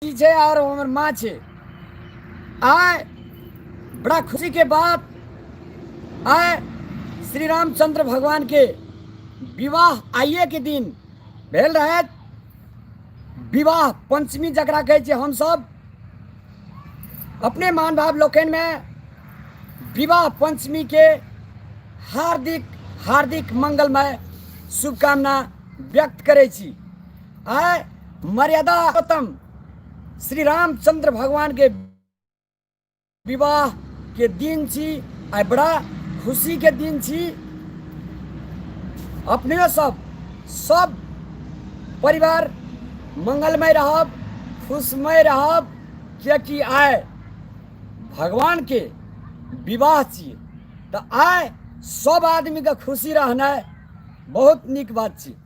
छै और हमर माँ छै। आइ बड़ा खुशी के बात, आइ श्री रामचंद्र भगवान के विवाह आइए के दिन भेल रहे। विवाह पंचमी जकरा कहै छियै हमसब, अपने मान भाव लोकनि में विवाह पंचमी के हार्दिक हार्दिक मंगलमय शुभकामना व्यक्त करै छी। आइ मर्यादा उत्तम श्री रामचंद्र भगवान के विवाह के दिन छी। आइ बड़ा खुशी के दिन छी। अपने सब सब परिवार मंगलमय रहब, खुशमय रहब, कियाकि आइ भगवान के विवाह छी, तऽ आइ सब आदमी के खुशी रहनाइ बहुत नीक बात छी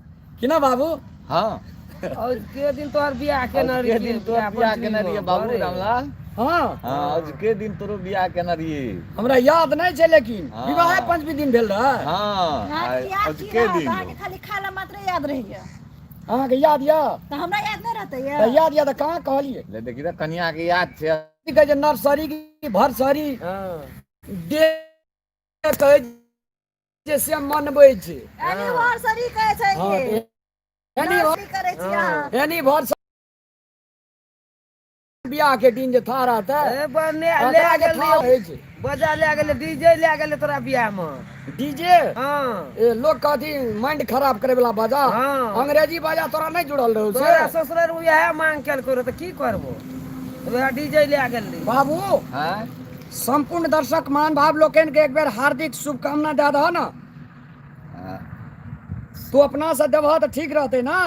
कि ना बाबू? हाँ। और के दिन तोहर बियाह केने के रहियै? दिन तोहर बियाह केने रहियै बाबू रामलाल? हाँ। हाँ, आज के दिन तोरो बियाह केने रहियै? हमरा याद नहीं छै, लेकिन हाँ। विवाह पंचमी दिन भेल रहे। हाँ, अहाँके याद आज की के रहत? दिन। अहाँके खाली खाना मात्र याद रहैया। अहाँके याद यऽ? तऽ हमरा याद नहि रहतै तऽ यऽ? याद यऽ तऽ कहाँ कहलियै? ले देखी तऽ कनिया के याद छै। की कहै छै नर्सरी की भरसरी हाँ। डे कहै छै से मनबै छै। एनिवर्सरी कहै छै। हाँ, ई। नर्सरी करै छी अहाँ। एनिवर्सरी बियाह के दिन जे था रहतै, ए बने ओकरा ले जे गेल था रहियै। होइ छै। बजा ले गेलै, डीजे ले गेलै तोरा बियाह में। डीजे? हाँ। ए लोग कहती माइंड खराब करे वाला बाजा। हाँ। अंग्रेजी बाजा तोरा नहीं जुड़ल रहौ से। तोरा ससुराल उएह मांग केलको रह तऽ की करबो, उएह डीजे ले गेल रही। बाबू। हाँ? संपूर्ण दर्शक मान भाव लोकनि के एक बेर हार्दिक शुभकामना दए दह ना। हाँ। तू अपना से देबह तऽ ठीक रहतै ना।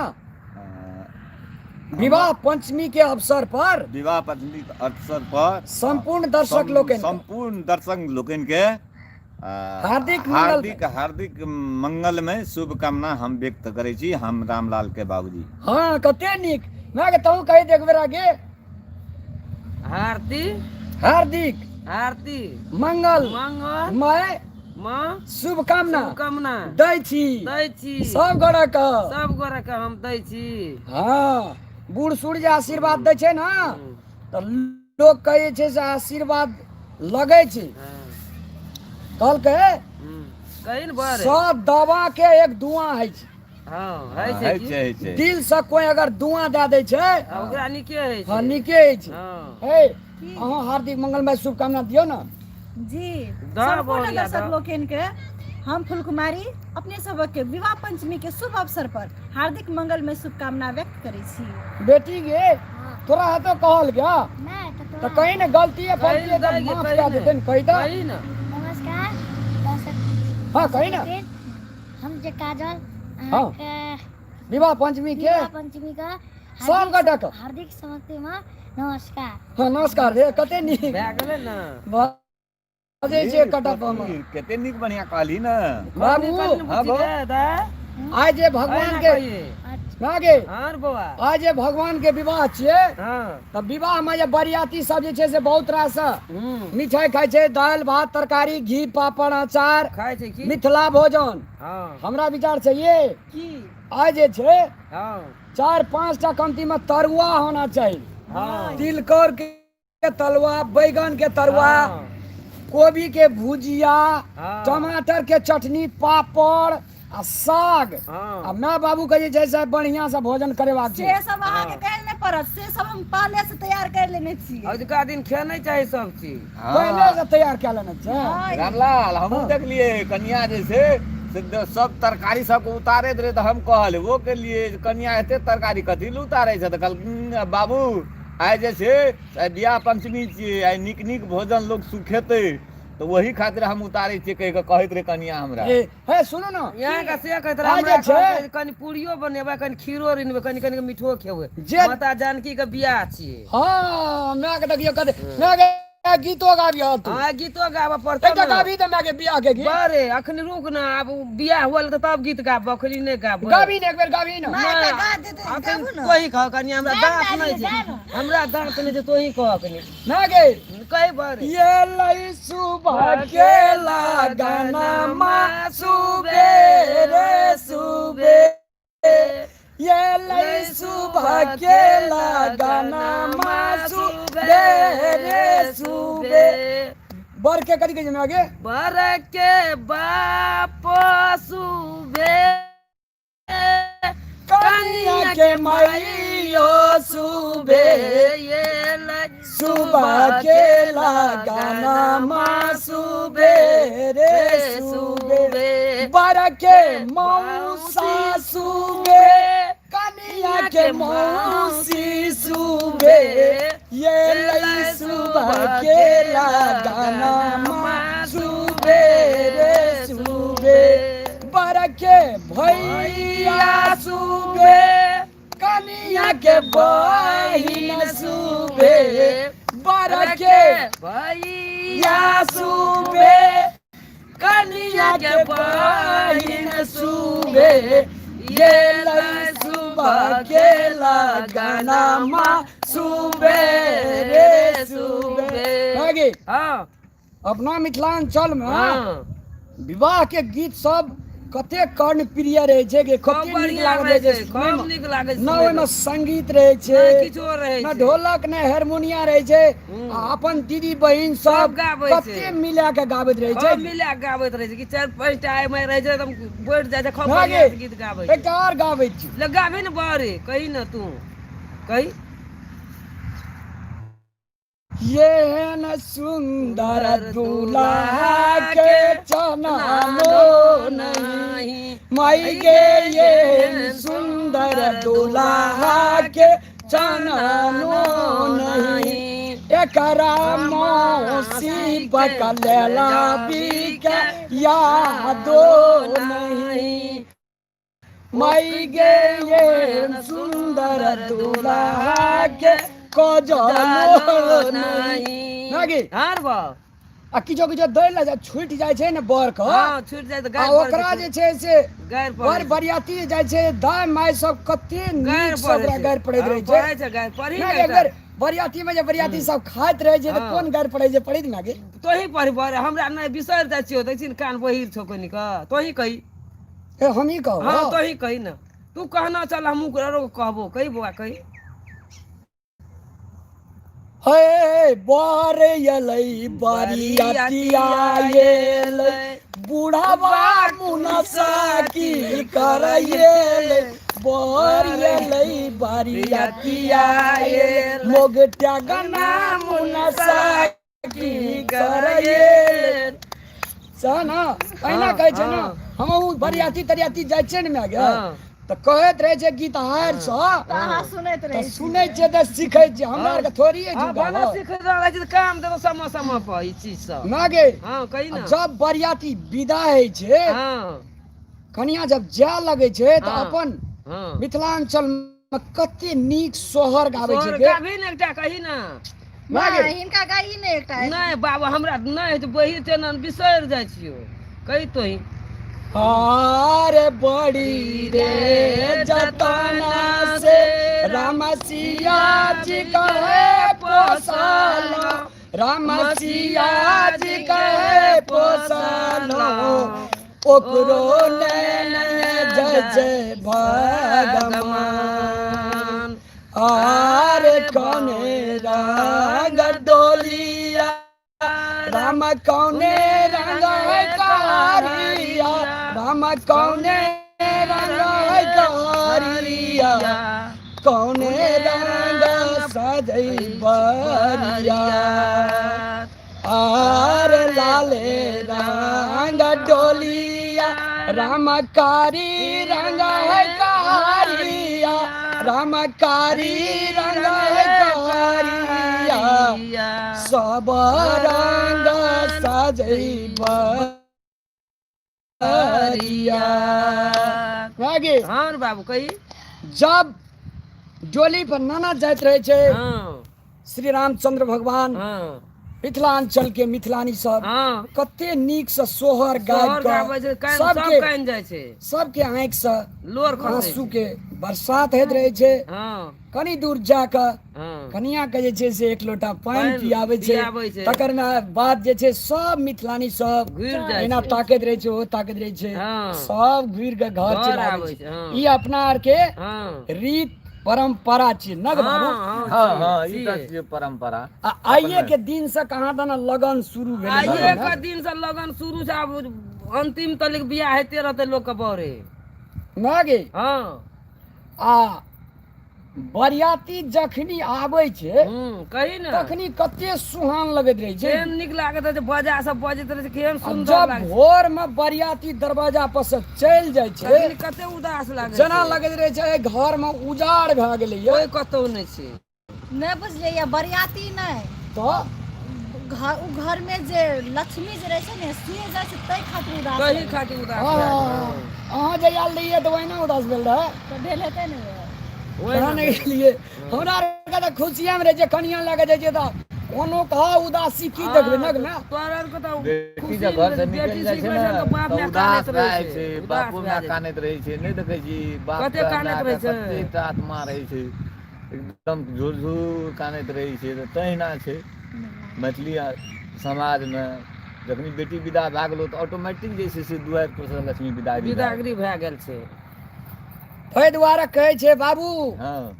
हाँ। विवाह पंचमी के अवसर पर, विवाह पंचमी के अवसर पर संपूर्ण दर्शक लोकनि के, संपूर्ण दर्शक लोकनि के हार्दिक मंगल, हार्दिक हार्दिक मंगलमय शुभकामना हम व्यक्त करै छी, हम रामलाल के बाबूजी। हाँ, कते नीक। मैं के तहु कहि दे एक बेर आगे। आरती हार्दिक आरती मंगल मंगल मय माँ शुभकामना शुभकामना दै छी, दै छी सब गोरा के, सब गोरा के हम दै छी। हाँ, बूढ़ सूढ़ जे आशीर्वाद दै छै ना तऽ लोक कहै छै से आशीर्वाद लगै छै। हाँ। कहलकै कही ने बड़े। सब दवा के एक दुआ होइ छै। हाँ, होइ छै होइ की? छै, होइ छै। दिल से कोई अगर दुआ दए दै छै, हाँ, ओकरा नीके होइ छै। हाँ, नीके होइ छै। हाँ। हे, अहाँ हार्दिक मंगलमय शुभकामना दियौ ना। जी, द संपूर्ण बढ़िया दर्शक द। लोकनि के हम फुलकुमारी अपने सबक के विवाह पंचमी के शुभ अवसर पर हार्दिक मंगलमय शुभकामना व्यक्त करै छी। बेटी गे, तोरा हाथो कहल गया नहि तऽ तऽ कहीं ने गलती है कही फलती है ने तऽ गे, माफ कही कऽ ने। देतै ने, कही तऽ। कही ने। नमस्कार दर्शक हाँ, कही ने। लोकनि, हम जे काजल हाँ। अहाँके विवाह पंचमी के विवाह पंचमी के सब हार्दिक गोटा के। हार्दिक समक्ति में नमस्कार। हाँ, नमस्कार रे, कते नीक भए गेलै ने। बजै छै कटप मे। कते नीक बढ़िया कहली ने बाबू। हाँ, बौ। आइ जे भगवान के ना गे, हाँ बौआ, आइ जे भगवान के विवाह छियै हाँ, तऽ विवाह में जे बरियाती सब जे छै से बहुत रास हम्म मिठाई खाइ छै, दालि भात तरकारी घी पापड़ अचार, खाइ छै की? मिथिला भोजन। हाँ। हमरा विचार छै ये की आइ जे छै हाँ, 4-5 टा कमती में तरुआ होना चाही। हाँ। तिलकोर के तलुआ, बैगन के तरुआ, हाँ। कोबी के भुजिया, हाँ। टमाटर के चटनी, पापड़ आ साग। हाँ। आ my बाबू के जे छै से बढ़िया से भोजन करेबाक छै। से सब अहाँके कहै नहि पड़त, से सब हम पहले से तैयार कर लेने छियै। अजुका दिन खेनाइ चाही सब चीज। हाँ। पहले से तैयार कए लेने छै। हँ। रामलाल, हमहूँ देखलियै कनिया जे छै से सब तरकारी सबके उतारैत रहै, तऽ हम कहल वो के लिए जे कनिया एते तरकारी कथी लए उतारै छै? तऽ कहलखिन बाबू आइ जे छै से आइ बियाह पंचमी छियै, आइ नीक नीक भोजन लोक सुखेतै, तऽ ओही खातिर हम उतारै छियै कहि कऽ कहैत रहै कनिया हमरा। ए हे सुनू ना, यहाँ के से कहैत रहै, आइ जे हमरा छै कहलकै कनि पूरियो बनेबै, कनि खीरो रिनबै, कनि कनि मीठो खेबै, जे माता जानकी के बियाह छियै। हाँ, my के देखियौ कते my के गीतो गाबियौ तू। हाँ, गीतो गाबऽ पड़तौ एकटा ने। गाबी तऽ my के बियाह के गीत। बरे अखन रुक ना, आब बियाह होल तऽ तब गीत गाबब, अखनी नहि गाबब। गाबी ने, एक बेर गाबी ने। माँ, एकटा गा देतै, अखन गाबू ने। तोही कह कनि, हमरा दाँत नहि छै, हमरा दाँत नहि छै, तोही कह कनि। ना गे, कहि बरे। ये लई सुबह के लगनमा सुबेरे सुबे, ये लई सुबह के लगाना मासु बे रे सुबे। बर के कथी कहै छै आगे? बर के बाप सुबे, कनिया के माइयो सुबे, ये लई सुबह के लगाना मासुबे रे सुबे। बर के मौसा सुबे, कनिया के मौसी सुबे, ये लई सुबह के लगाना मासुबे रे सुबे। बर के भैया सुबे, कनिया के बहिन सुबे, बर के भैया या सुबे, कनिया के बहिन सुबे, ये लई सुबह के लगाना माँ सुबे रे सुबे। आगे हाँ अपना मिथिलांचल में हाँ विवाह के गीत सब कते कर्णप्रिय रहे छै कि खूब कते नीक बढ़िआँ लागैत रहै रहै छै, छै खूब नीक लागै छै न ओहिमे संगीत रहै छै, नहि किछो रहै न छै। ढोलक न हारमोनिया रहै छै, हूँ। आ अपन दीदी बहिन सब सब गाबै छै। कते मिला के गाबैत रहै छै। खूब मिला के गाबैत रहै छै कि चारि पाँच टा एहिमे रहै छै एकदम बैठ जाइ छै, खूब भए बढ़िआँ से गेल। गीत गाबै छै। एकटा आओर गाबै छी। ले गाबही ने बड़े, कही ने तू कही। येहन सुंदर दूल्हा के चनानो नहीं, माई गे येहन सुंदर दूल्हा के चनानो नहीं, एकरा मौसी बकलेला के यादो नहीं, माई गे येहन सुंदर दूल्हा के कजलो नहीं। ना गे? हाँ रे बा। आ किछो किछो दै लए जे छूटि जाइ छै ने बर के, हाँ, छूटि जाइ तऽ आ गारि पड़ै ओकरा छै। जे छै से गारि पड़ै बर छै। बरियाती जाइ छै, दाय माय सब कते गारि नीक से पड़ै ओकरा छै। गारि पड़ैत हाँ, रहै छै। पड़ै छै गारि, पढ़ी ना ने गे, एकटा। बेर बरियाती मे जे बरियाती सब खाइत रहै छै तऽ हाँ। कोन गारि पड़ै छै, पड़ैत ना गे? तोही पढ़ी बड़, हमरा नहि बिसरि जाइ छियौ, देखै छी ने कान बहिर छौ कनिक, तोही कही। ए हमही कहब? हाँ तोही कही ने, तू कहना चल, हमहूँ आरो कहबो, कही बौआ कही। हे बर एलै बरियातिया एलै, बुढ़ाबा मुनसा की करैले, बर एलै बरियातिया एलै, मोगटा गना मुनसा की करैले। सह ने अहिना कहै छै ने, हमहूँ बरियाती तरियाती जाइ छियै ने माय गे, तऽ कहैत रहै छै गीत हारि सँ, तऽ अहाँ सुनैत तऽ रहै छी। सुनै छियै तऽ सिखै छियै, हमरा आरके थोड़ी अछि हाँ, भला गाबऽ। सीख रहल छै तऽ काम देबो समय समय पर ई चीज सब। ना गे? हाँ कही आ ना। जब बरियाती विदा होइ छै, हाँ कनिया जब जाय लगै छै तऽ हाँ। अपन हाँ मिथिलांचल मे कते नीक सोहर गाबै छै तोहर गे। गाबही ने एकटा, कही ना। ना गे? नहि, हिनका गाही ने एकटा। नहि बाबा, हमरा नहि होइ छै, बहिर छै ने, बिसरि जाइ छियौ, कही तोही। आरे बड़ी रे जतना से राम सिया जी कहे पोसालो, राम सिया जी कहे पोसालो, ओकरो नैन जय जय भगवान। आरे कौने रंग डोलिया राम, कौने रंग कारिया राम, कौने रंग कारिया, कौने रंग सजई बरिया। आर लाले रंग डोलिया राम, कारी रंग कारिया राम, कारी रंग कारिया, सब रंग सजई बरिया। आगे हाँ रे बाबू कही। जब डोली पर नाना जाइत रहे छै हाँ श्री रामचंद्र भगवान, हाँ मिथिलांचल के मिथिलानी सब हँ कते नीक से सोहर सोहर गाबि गाबै कऽ छै कान सब सबके कान जाइ छै सबके आँखि से लोर खसै आंसू छै के बरसात होइत रहै छै हँ कनी दूर जा कऽ हँ कनिया के जे छै से एक लोटा पानि पानि पियाबै छै पियाबै छै। तकर बाद जे छै सब मिथिलानी सब घुरि जाइ एना छै ताकैत रहै छै ओ ताकैत रहै छै हँ। सब घुरि कऽ घर घर चलि आबै आबै छै छै, हँ। ई अपना आरके हँ रीत परम्परा छियै नग बाबू हँ हँ हँ ई छियै, तऽ छियै परम्परा आ आइए के दिन से कहाँ दना लगन शुरू भेलै आइए के दिन से लगन शुरू छै आब अंतिम तलिक बियाह होइते रहतै लोक के बरे ना गे हँ आ बरियाती जखनी आबै छै कही ने तखनी कते सुहान लगैत रहै छै केहन नीक लागैत रहै छै बजा सब बजैत रहै छै केहन आ सुन्दर जब लागै छै भोर में बरियाती दरवाजा पर से चलि जाइ छै तखनी कते उदास लागै जेना छै लगैत रहै छै एहि घर में उजाड़ भए गेलै ये कोइ कतौ नहि छै नहि बुझलियै या बरियाती नहि तऽ घर ओ घरमे जे लक्ष्मी जे रहै छै ने से जाइ छै ताहि खातिर उदास कही रहै छै। खातिर उदास हँ भए जाइ अहाँ जहिया रहियै तऽ ओहिना उदास भेल रहै तऽ भेल हेतै ने छै। ओहि कहाँ ने नहि गेलियै हमरा आरके तऽ खुशियामे रहै छै कनिया लए कऽ जाइ छियै तऽ कोनो कहा उदासी की देखबै नग ने तोरा आरके तऽ बेटी खुशी जे घर से बेटी निकलि जाइ छै सीख ने लै छै तऽ बाप तऽ माय उदास कानैत भए रहै जाइ छै छै उदास बापो भए माय जाइ छै कानैत रहै छै नहि देखै छी बाप कते के कानैत मायके रहै छै कते आत्मा रहै छै एकदम झुर झुर कानैत रहै छै तऽ तहिना छै मैथिली समाजमे जखनी बेटी विदा भए गेलो तऽ ऑटोमेटिक जे छै से दुआरि पर से लक्ष्मी विदा विदागरी भए गेल छै ताहि दुआरे कहै छै बाबू हँ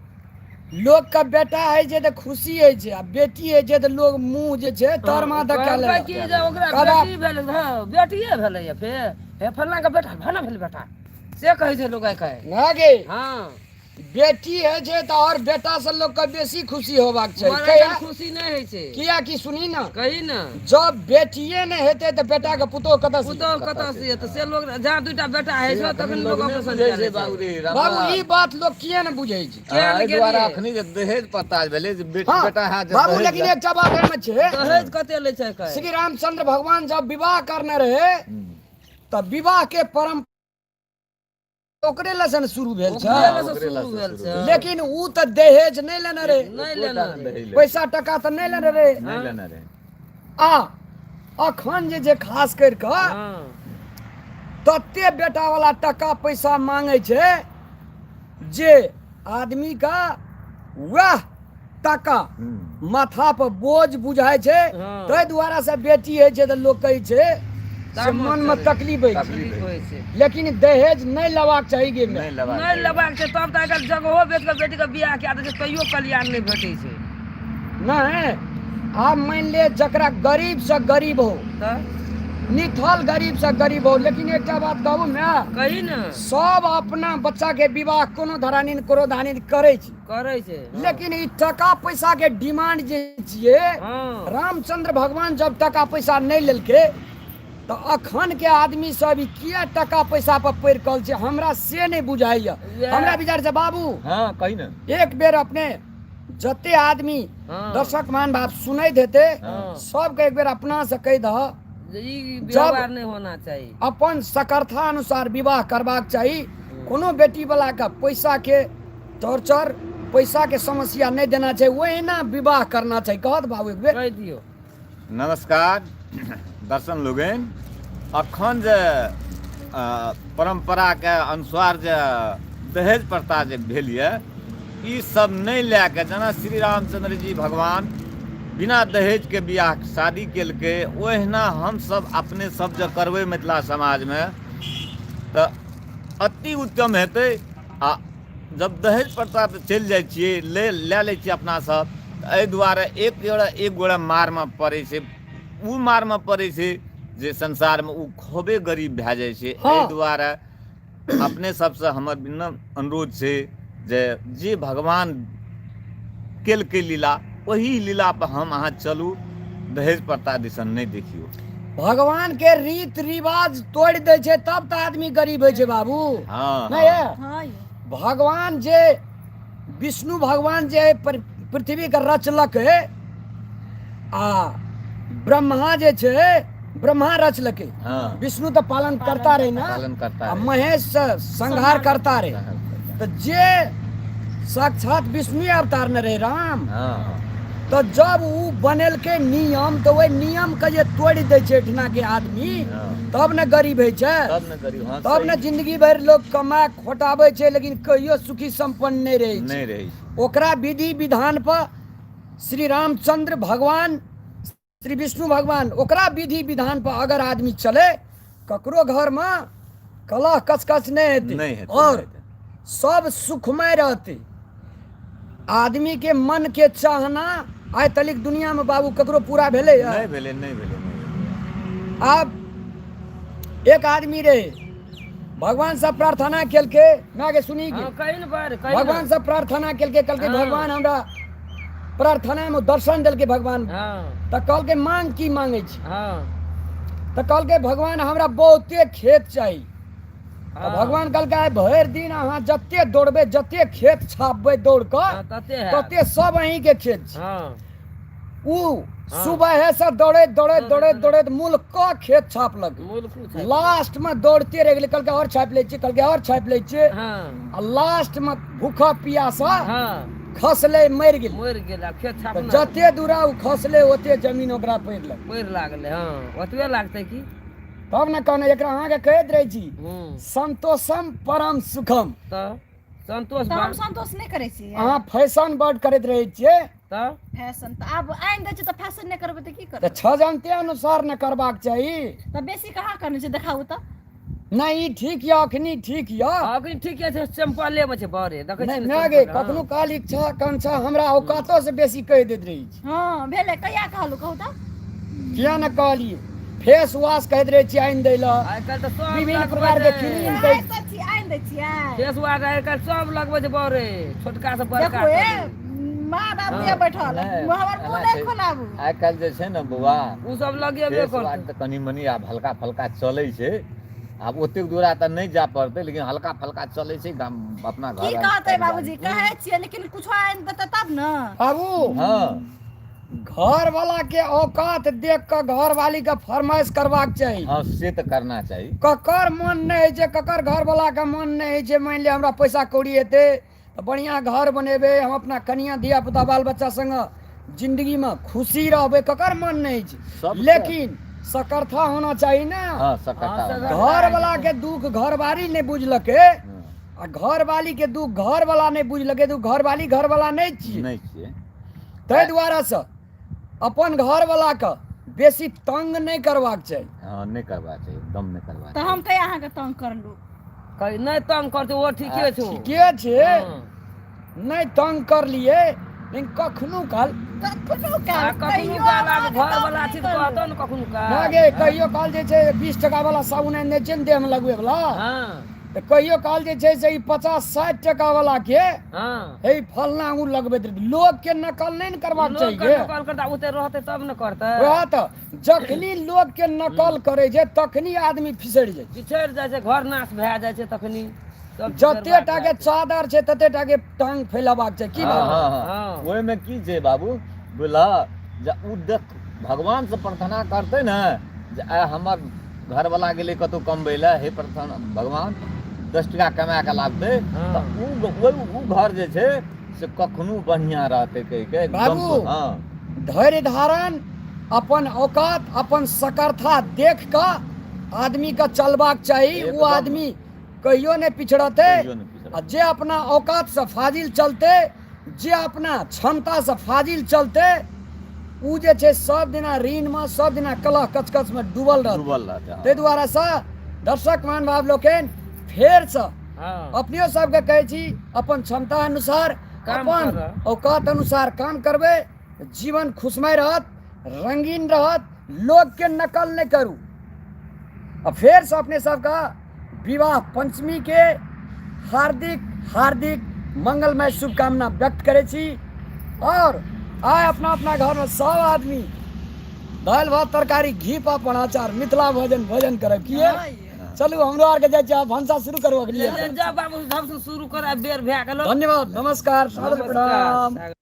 लोकके बेटा होइ छै तऽ खुशी होइ छै आ बेटी होइ छै तऽ लोग मुँह जे छै तरमा दऽ कए कहलकै लेलक कि जे ओकरा कदा बेटी भेलै हँ बेटिए भेलैए फेर हे फल्लाँके बेटा फल्लाँ भेलै बेटा से कहै छै लोक आइ काल्हि ना गे हँ बेटी होइ छै तऽ आओर बेटा से लोकके बेसी खुशी होबाक चाही मरैके किया खुशी नहि होइ छै किया कि सुनी ना कही ने जब बेटिए नहि हेतै तऽ बेटाके पुतोह कतऽ से पुतोह कतऽ से हेतै से लोक जहाँ दूटा बेटा होइ छै तखन लोक नहि ऑपरेशन बुझै कए छै लै बाबू छै रे रामा। बाबू ई बात लोक किया नहि बुझै छै किया हँ, नहि एहि दुआरे गेलियै? अखनी जे दहेज प्रथा भेलै जे बेटी हँ बेटा है जे बाबू दहेज लेकिन एकटा बात एहिमे छै दहेज कते लै छै कहै श्री रामचंद्र भगवान जब विवाह करने रहे तऽ विवाह के परम्परा ओकरे लए से ने शुरू भेल छै ओकरे लए से ओकरे लए शुरू से भेल शुरू छै लेकिन ऊ तऽ दहेज नहि लेने रहे नहि लेना एकोटा दहेज ले- पैसा टका तऽ नहि लेने रहे नहि लेने रहे आ अखन जे जे खास करि कऽ हँ तते बेटा वाला टका पैसा मांगै छै जे आदमी का वएह टका माथा पर बोझ बुझाइ छै हँ। ताहि दुआरे से बेटी होइ छै तऽ लोक कहै छै से तामस मनमे चढ़ै। तकलीफ होइ छै तकलीफ होइ छै लेकिन दहेज नहि लेबाक चाही गे नहि लेबाक नहि चाही। लेबाक छै तब तऽ आइ काल्हि जगहो बेच कऽ बेटीके बियाह कए दै छै तैयो कल्याण नहि भेटै छै नहि आब मानि ले जकरा गरीब से गरीब हो तऽ निठल गरीब से गरीब हो लेकिन एकटा बात कहू ने कही ने सब अपना बच्चा के विवाह कोनो धरानी कोनो धानी करै छै करै छै हँ। लेकिन ई टका पैसा के डिमांड जे छियै हँ रामचंद्र भगवान जब टका पैसा नहि लेलकै तऽ अखन के आदमी सब ई किया टका पैसा पर पड़ि कल छै हमरा से नहि बुझाइया वएह। हमरा विचार से बाबू हँ कही ने एक बेर अपने जते आदमी हँ। दर्शक मान भाव सुनैत हेतै हँ। सबके एक बेर अपना से कहि दह जे ई व्यवहार नहि होना चाही अपन सकर्था अनुसार विवाह करबाक चाही कोनो बेटी वाला के पैसा के टॉर्चर पैसा के समस्या नहि देना छै ओहिना विवाह करना चाही कहत बाबू एक बेर कहि दियौ नमस्कार दर्शन लोगन अखन जे परम्पराके अनुसार जे दहेज प्रथा जे भेल यऽ ई सब नहि लए कऽ जेना श्री रामचंद्र जी भगवान बिना दहेजके बियाह शादी केलकै ओहिना हमसब अपने सब जे करबै मिथिला समाजमे तऽ अति उत्तम हेतै आ जब दहेज प्रथा तऽ चलि जाइ छियै ले लए लै छियै अपना सब तऽ एहि दुआरे एक गोड़ा एक गोड़ा मारमे पड़ै छै ओ मारमे पड़ै छै जे संसारमे ओ खूबे गरीब भए जाइ छै एहि दुआरे अपने सबसँ हमर विनम्र अनुरोध छै जे जे भगवान केलकै लीला ओही लीला पर हम अहाँ चलू दहेज प्रथा दिसन नहि देखियौ भगवान के रीत रिवाज तोड़ि दै छै तब तऽ आदमी गरीब होइ छै बाबू हँ नहि हँ है हँ यौ भगवान जे विष्णु भगवान जे पृथ्वी के रचलक आ ब्रह्मा जे छै ब्रह्मा रचलकै हँ विष्णु तऽ पालन करता रहे ना पालन करता आ रहे। महेश से संहार करता रहे संहार करता। तऽ जे साक्षात विष्णु अवतार ने रहे राम हँ हँ तऽ जब ओ बनेलकै नियम तऽ ओहि नियमके जे तोड़ि दै छै एहिठिनाके आदमी तब ने गरीब होइ छै, तब ने गरीब, हँ, तब ने सही। जिंदगी भरि लोक कमा खोटाबै छै लेकिन कहियो सुखी सम्पन्न नहि रहै छै। नहि रहै छै। ओकरा विधि विधान पर श्री रामचंद्र भगवान, श्री विष्णु भगवान, ओकरा विधि विधान पर अगर आदमी चले ककरो घरमे कलह कचकच नहि हेतै, नहि हेतै, और नहि हेतै। सब सुखमय रहतै। आदमी के मन के चाहना आइ तलिक दुनिया में बाबू ककरो पूरा भेलै? नहि भेलै, नहि भेलै, नहि भेलै। आब एक आदमी रहे, भगवान से प्रार्थना केलकै, माय के सुनी के हाँ, कही ने बड़, कही ने। भगवान से प्रार्थना केलकै, कहलकै हाँ। भगवान हमरा प्रार्थना में दर्शन देलकै भगवान। हाँ। तऽ कहलकै मांग की मांगै छी? हाँ। तऽ कहलकै भगवान हमरा बहुते खेत चाही। तऽ हाँ। भगवान कहलकै आइ भरि दिन अहाँ जते दौड़बै, जते खेत छापबै दौड़ कऽ, हाँ, तते हैत। तते सब अहीं के खेत छै। हाँ। उ हाँ। सुबह से दौड़ैत दौड़ैत दौड़ैत दौड़ैत मूल क खेत छापलक। मुल्कू छापि। लास्ट में दौड़ते रहि गेलै, कहलकै और छापि लै छियै, कहलकै और छापि लै छियै। हाँ। आ लास्ट में भूखा पियासा हाँ। खसलै, मरि गेलै। मरि गेल, आब खेत तऽ छापना। जते दूरा ओ खसलै ओते जमीन ओकरा पड़ि लगलै। पड़ि लागलै, हाँ, ओतबे लागतै की। तब ने कहने एकरा अहाँके कहैत रहै छी, हूँ। संतोषम परम सुखम। तऽ संतोष तऽ हम बड़- संतोष नहि करै छियै। अहाँ फैशन बड करैत रहै छियै। तऽ फैशन तऽ आब आनि दै छै तऽ फैशन नहि करबै तऽ की तऽ करबै? छजनते अनुसार ने करबाक चाही। तऽ बेसी कहाँ करने छै, देखाउ तऽ। नहि, ई ठीक यऽ, अखनी ठीक यऽ। अखन ठीके छै, सिंपले मे छै बड़े देखै नहि छी। माय गे, कखनो काल इच्छा आकांक्षा हमरा औकातो से बेसी कहि दैत रहै छी। हँ भेलै, कहिया कहलहुँ कहू तऽ? किया ने कहलियै, फेस वॉश कहैत रहै छियै आनि दै लए। आइ काल्हि तऽ सब विभिन्न लगबै प्रकार के छै। क्रीम कहै। आनि दै छियै, आनि दै छियै। फेस वॉश आइ काल्हि सब लगबै छै बड़े, छोटका से बड़का देखू ए तक। माँ बाबू हाँ। ये बैठल नहि, हमर मुँह एना नहि छै। खोलाबू। आइ काल्हि जे छै ने बौआ, ओ सब लगेबे फेस वाश करतै। तऽ कनि मनि आब हल्का फल्का चलै छै, आब ओतेक दूरा तऽ नहि जाय पड़तै, लेकिन हल्का फल्का चलै छै गाम अपना की घर। कहतै बाबूजी, कहै छियै लेकिन कुछो आनि देतै तब ने। बाबू। हँ। घर वाला के औकात देख कऽ घर वाली के फरमाइश करबाक चाही। हँ, से तऽ करना चाही। ककर मन नहि होइ छै, ककर घर वाला के मन नहि होइ छै, मानि लिअ हमरा पैसा कौड़ी हेतै तऽ बढ़िआँ घर बनेबै हम, अपना कनिया धिया पुता बाल बच्चा संग जिंदगीमे खुशी रहबै, ककर मन नहि होइ छै? सबके। लेकिन सकर्था होना चाही ने। हँ, सकता। हँ, सकर्ता। घर वाला के दुख घरवाली नहि बुझलकै आ घरवाली के दुख घर वाला नहि बुझलकै तऽ घरवाली घर वाला नहि छियै। नहि छियै। ताहि दुआरेसँ अपन घरवलाके बेसी तंग नहि करबाक चाही। हँ, नहि करबाक चाही, एकदम नहि करबाक तऽ हम कहिया अहाँके तंग करलहुँ? कही नहि तंग करतै, ओ ठीके छौ। ठीके छै। हँ। नहि तंग करलियै लेकिन कखनो काल। कखनो आ काल कखनो कहियो काल आब अहाँके घर तंग वाला नहि छी तऽ करलहुँ। कहतौ ने कखनो काल। ना गे, कहियो काल जे छै 20 टका वाला साबुन आनि दै छै ने देहमे लगबै वाला, हँ। तऽ कहियो काल जे छै से ई 50-60 टका वाला के हँ। हे फलना ओ लगबैत रहै। लोक के नकल नहि ने करबाक लोक चाही के गे। नकल करता, ओते रहतै तब ने करतै। वएह तऽ, जखनी लोक के नकल करै छै तखनी आदमी फिसरि जाइ छै, बिछड़ि जाइ छै, घर नाश भए जाइ छै तखनी। सब चीज जते बर्बाद टा भए के जाइ छै। चादर छै तते टा के टांग फैलेबाक छै की हँ बाबू? हँ हँ हँ। ओहिमे की छै बाबू, बुझलह जे ओ देख भगवान से प्रार्थना करतै ने जे आइ हमर घरवला गेलै कतहु कमबै लए, हे प्रार्थना भगवान 10 टका कमा कऽ लाबतै, हँ। तऽ ओ ओहि ओ घर जे छै से कखनो बढ़िआँ रहतै कहि के एकदम। बाबू। हँ। धैर्य धारण, अपन औकात अपन सकर्था देख कऽ आदमी के चलबाक चाही, ओ एकदम। आदमी कहियो नहि पिछड़तै। कहियो नहि पिछड़तै। आ जे अपना औकात से फाजिल चलतै, जे अपना क्षमता से फाजिल चलतै, ओ जे छै सब दिना ऋणमे, सब दिना कलह कचकचमे डूबल रहतै। डूबल रहतै, हँ। ताहि दुआरेसँ दर्शक महानुभाव लोकनि, फेरसँ हँ। अपनियो सबके कहै छी, अपन क्षमता अनुसार काम अपन करऽ। औकात अनुसार काम करबै, जीवन खुशमय रहत, रंगीन रहत। लोकके नकल नहि करू। आ फेरसँ अपने सबके विवाह पंचमीके हार्दिक हार्दिक मंगलमय शुभकामना व्यक्त करै छी। और आइ अपना अपना घरमे सब आदमी दालि भात तरकारी घी पापड़ अचार मिथिला भोजन भोजन करब किए। चलू, हमरो आरके जाइ छी, आब भनसा शुरू करबक लिए। जा बाबू, सबसँ शुरू कर, आब बेर भए गेल। धन्यवाद, नमस्कार, सादर प्रणाम। नमस्कार।